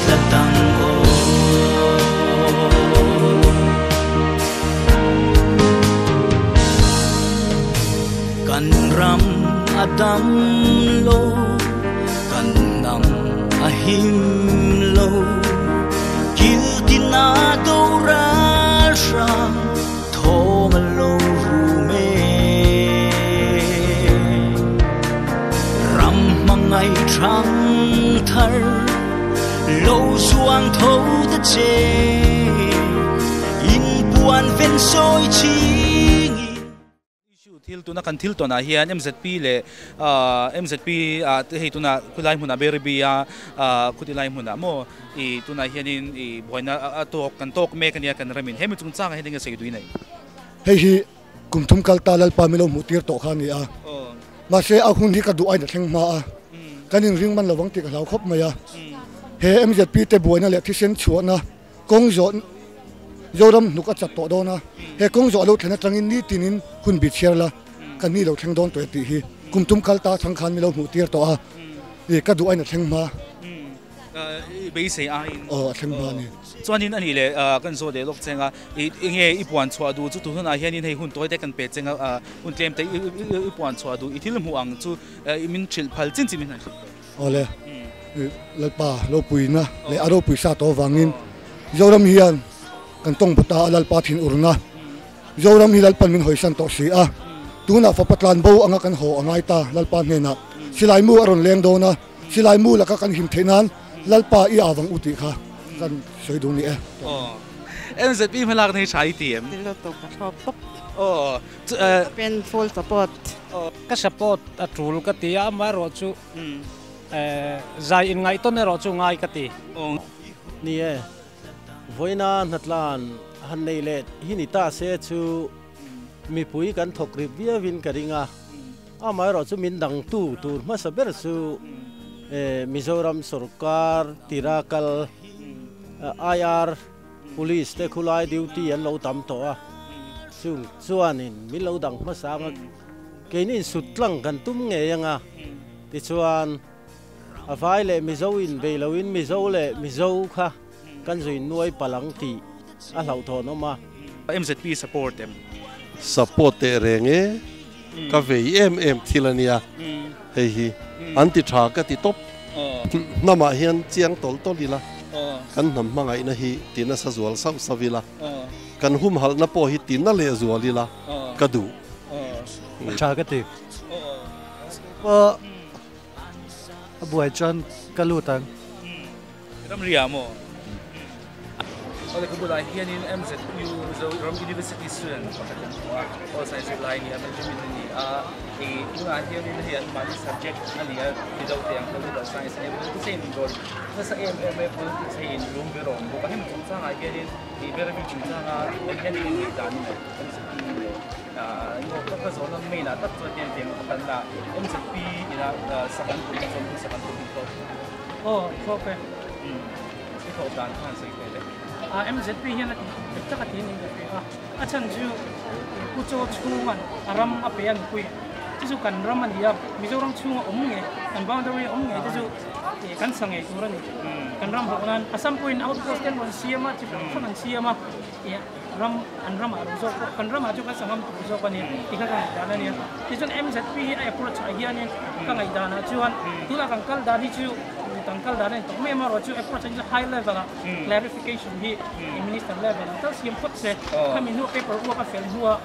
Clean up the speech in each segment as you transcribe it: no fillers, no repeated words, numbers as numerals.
tlat ang aw. Kan ram a dam lo, kan hnam a him lo, kil tina do ral hrang thawm a lo rum e. Ram hmangaih thang thar lo zuang tho ta che, in puan ven sawi ching in. Issue thil tuna kan thil tawnah hian MZP leh MZP ah te hei tuna khulai hmunah Beribi a khuti lai hmunah maw i tunah hianin i buaina a tawk kan tawk mek ania kan ramin hemi chungchangah hian enge sawi duin nei. Hei hi kum thum kal ta Lalpa milo hmuh tir tawh kha a ni a, mahse a hun hi ka duh ain a thleng hma a, kan inring man lovang tih ka hlau khawp mai a. He MZP te buaina leh thisen chhuahna kawng zawh Zoram hnuk a chat tawh dawn a, he kawng zawh a lo thlen atangin nitinin hun bi chhiar la, kan ni lo thleng dawn tawh e tih hi kum tum kal ta chang khan mi lo hmuh tir tawh a, i ka duh ain a thleng hma. Beisei aiin. Aw a thleng hma a ni. Chuanin a nih leh kan zawh leh lawk cheng a, i enge i puan chhuah duh chu tun hunah hianin hei hun tawi te kan pe cheng a, hun tlem te i puan chhuah duh i thil hmuh ang chu min hrilh phal chin chin min han hrilh tawh. Awle, Lalpa ropuina leh a ropui sa tawh avangin Zoram hian kan tawng bawt a, a Lalpa thin urna Zoram hi Lalpan min hawisan tawh si a, tunah fapa tlan bo anga kan haw a ngai ta Lalpa hnenah silai mu a rawn leng dawn a, silai mu laka kan him theih nan Lalpa i avang u tih kha kan sawi duh ni e. MZP hmalakna hi tha i ti em? Thil lutuk ka thlawp tawp. Pen full support. Ka support a tul ka ti a, amaherawhchu zai inngaihtawn erawh chu ngai ka ti. Ni e, vawiina hnatlan han nei leh hi ni ta se chu mipui kan thawk rip viauin ka ring a, amaherawhchu min dangtu tur hmasa ber chu Mizoram sorkar tira kal IR Police te khulai duty an lo tam tawh a, chung chuanin min lo dang hmasa anga keini insut tlang kan tum ngei anga, tichuan a vai leh Mizo inbei loin Mizo leh Mizo kha kan zui nuai palh ang tih a hlauhthawn awm a. MZP support em? Support teh reng e, ka vei em em thil a nia hei hi, an ti tha ka ti tawp. Hnamah hian chiang tawlh tawlh ila, kan hnam hmangaihna hi ti nasa zual sauh sauh ila, kan humhalhna pawh hi ti na leh zual ila ka duh. A tha ka ti. Pawh a buai chuan ka lut ang. Ramria maw? Awle ka bulah hianin MZU Mizoram University student pakhat kan hmu a, All Science zirlai a ni a, Benjamin a ni a, i tunah hianin hei an mahni subject a ni a, Mizo te ang Political Science a ni a, Politics a inrawn nasa em em mai a, Politics hei inlum ber a awm bawk a, hemi chungchangah hianin i Beremi chungchanga eng hian eng nge dan in MZP leh ka zawhna main ah tak chuan hian tiang pakhatna MZP ina sak an tum na chuan sak an tum tawh. Aw thlawp e. Umm i thlawp dan khan sawi ve le. A MZP hian a tih dik tak a ti niin ka hria a, a chhan chu Pu Chaw chhunga'n a ram a pe a nupui chu chu kan ram a ni a, Mizoram chhunga awm ngei kan boundary a awm ngei te chu kan sa ngei tur a ni. Kan ram hawh nan Assam pawhin outpost te an rawn siam a, chi hrang hrang an siam a, ram an ramah lo zawk pawh kan ramah chu kan sa ngam tur zawk a nia tih kha ka ngaihdan a nia. Tichuan MZP hi a approach ah hianin ka ngaihdanah chuan tunah kan kal dan hi chu kan kal dan a ni tawh mai amaherawh chu approach ah hian high level ah clarification hi minister level ah tal siam phawt se khami hnuah paper uak a fel hnuah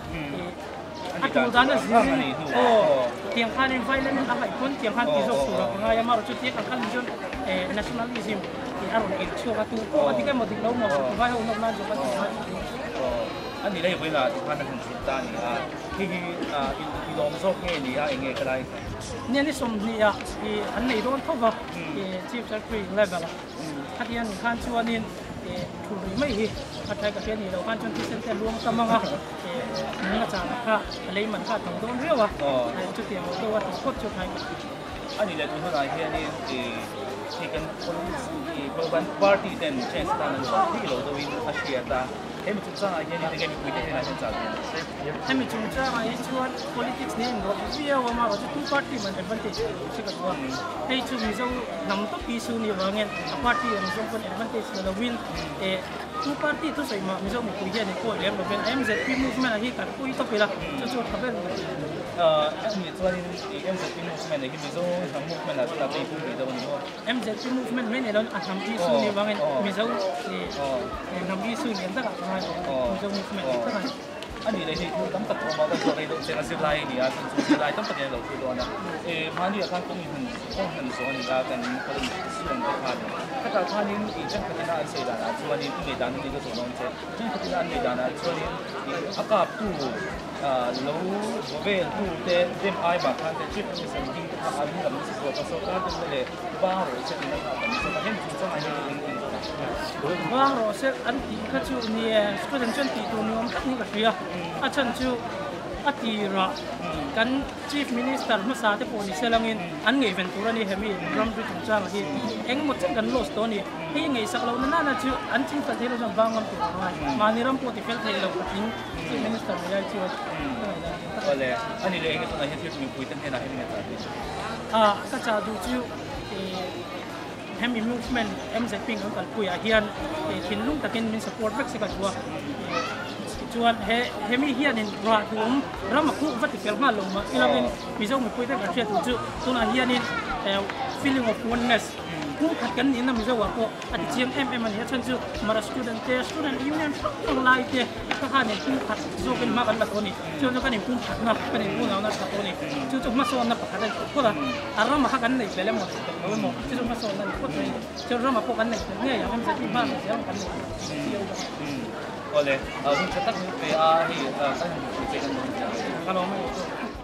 a tul dan a zir in aw tiang khanin violent in a ngaih pawn tiang khan ti zawk tur ah ka ngai a amaherawh chu tiang kan kal ni chuan nationalism tih a rawn in chhuak a tu pawh a dik emaw dik lo maw vai ho nawk nan zawk a tih a A ni lei vawiinah tikhan a han chhun ta a ni a, hei hi i lawm zawk nge ni a eng nge ka lai kha? Nia ni 20 ah i an nei dawn tho va i Chief Secretary level ah khatiang nih khan chuanin i thul rih mai hi a tha ka hria ni lo khan chuan thisen te a luang tam ang a i nunna chana kha a lei man kha a tam dawn riau a chutiang lo deuh a tih phawt chu tha ka hria. A nih leh tun hunah hianin i khi kan politics i kan party ten chance tan an hmang thei lo deuhin a hriat a. Hemi chungchangah hian enge mipuite hnenah hian chah duh ang? Hemi chungchangah hi chuan politics nen rawh viau a, amaherawhchu chu two party man advantage la lo si ka duh a. Hei chu Mizo hnam tawp issue ni avangin a party ang zawng pawn advantage la lovin eh two party thusawi mah Mizo mipui hian i pawi lem lovin MZP movement ah hi kan pui tawp ila chu chu a tha ber mai. Anih chuanin i MZP movement ah hi Mizo hnam movement ah chuan a beipui rih deuh a ni maw? MZP movement mai nei loin a hnam issue ni avangin Mizo hnam issue lian takah ka ngai bawk a, Mizo movement dik tak a ni. A nih leh hei thil tam tak awm a, kan zawh rei deuh chiang a zirlai a ni a, chuan chu zirlai tam takin a lo thlir dawn a. Mahni ah khan kawng inhan kawng han zawh a ni a, kan college student te khan khatah khanin i thenkhatina an sawi danah chuanin i ngei dan a ni ka zawh dawn che, thenkhatina an ngei danah chuanin i a kaptu Lo vel tu te dem ai mah khan te Chief Minister ding te kha an lam nasa zawk a, sorkar demna leh bang rawh se tihna kha a tam zawk a, hemi chungchang ah hian eng eng zawk a? Bang rawh se an tih kha chu ni e, student chuan tih tur ni awm tak niin ka hria, a chhan chu a tirah kan Chief Minister hmasa te pawh ni se langin an ngaihven tur a ni hemi ramri chungchangah hi engemaw chen kan loss tawh a ni, hei ngaihsak lohna nana chu an chingfel thei lo chuan bang ngam tur a ngai, mahni ram pawh tifel thei lo patling. Chief Minister mai ai chuan ka ngaihdan ang tak a ni. Awle, a ni leh enge tunah hian thil mipui te hnenah hian enge chah duh? Ah, ka chah duh chu hemi movement MZP kan kalpui ah hian thinlung takin min support vek se ka duh a. Tichuan he hemi hianin rah duhawm ram a khuh va ti fel nghal lo mah ilangin Mizo mipui te kan hriat duh chu tunah hianin feeling of oneness Kum khat kan nihna Mizo ah pawh a ti chiang em em a ni. A chhan chu Mara student te, student union hrang hrang lai te kha khan in kum khat zawkin hma kan la tawh a ni. Chu chu kan in kum khatna, kan in unauna tha tawh a ni. Chu chu hmasawnna pakhat a ni phawt phawt a. A ramah kha kan nei fel emaw nei fel lo emaw chu chu hmasawnna a ni phawt mai a ni. Chuan ramah pawh kan nei fel ngei ang MZP hma kan zel ang kan nei fel tih chiang bawk a ni. Awle, hun tha tak min pe a, hei kan han hmuhpui che kan lo inziah leh. Ka lawm a ni.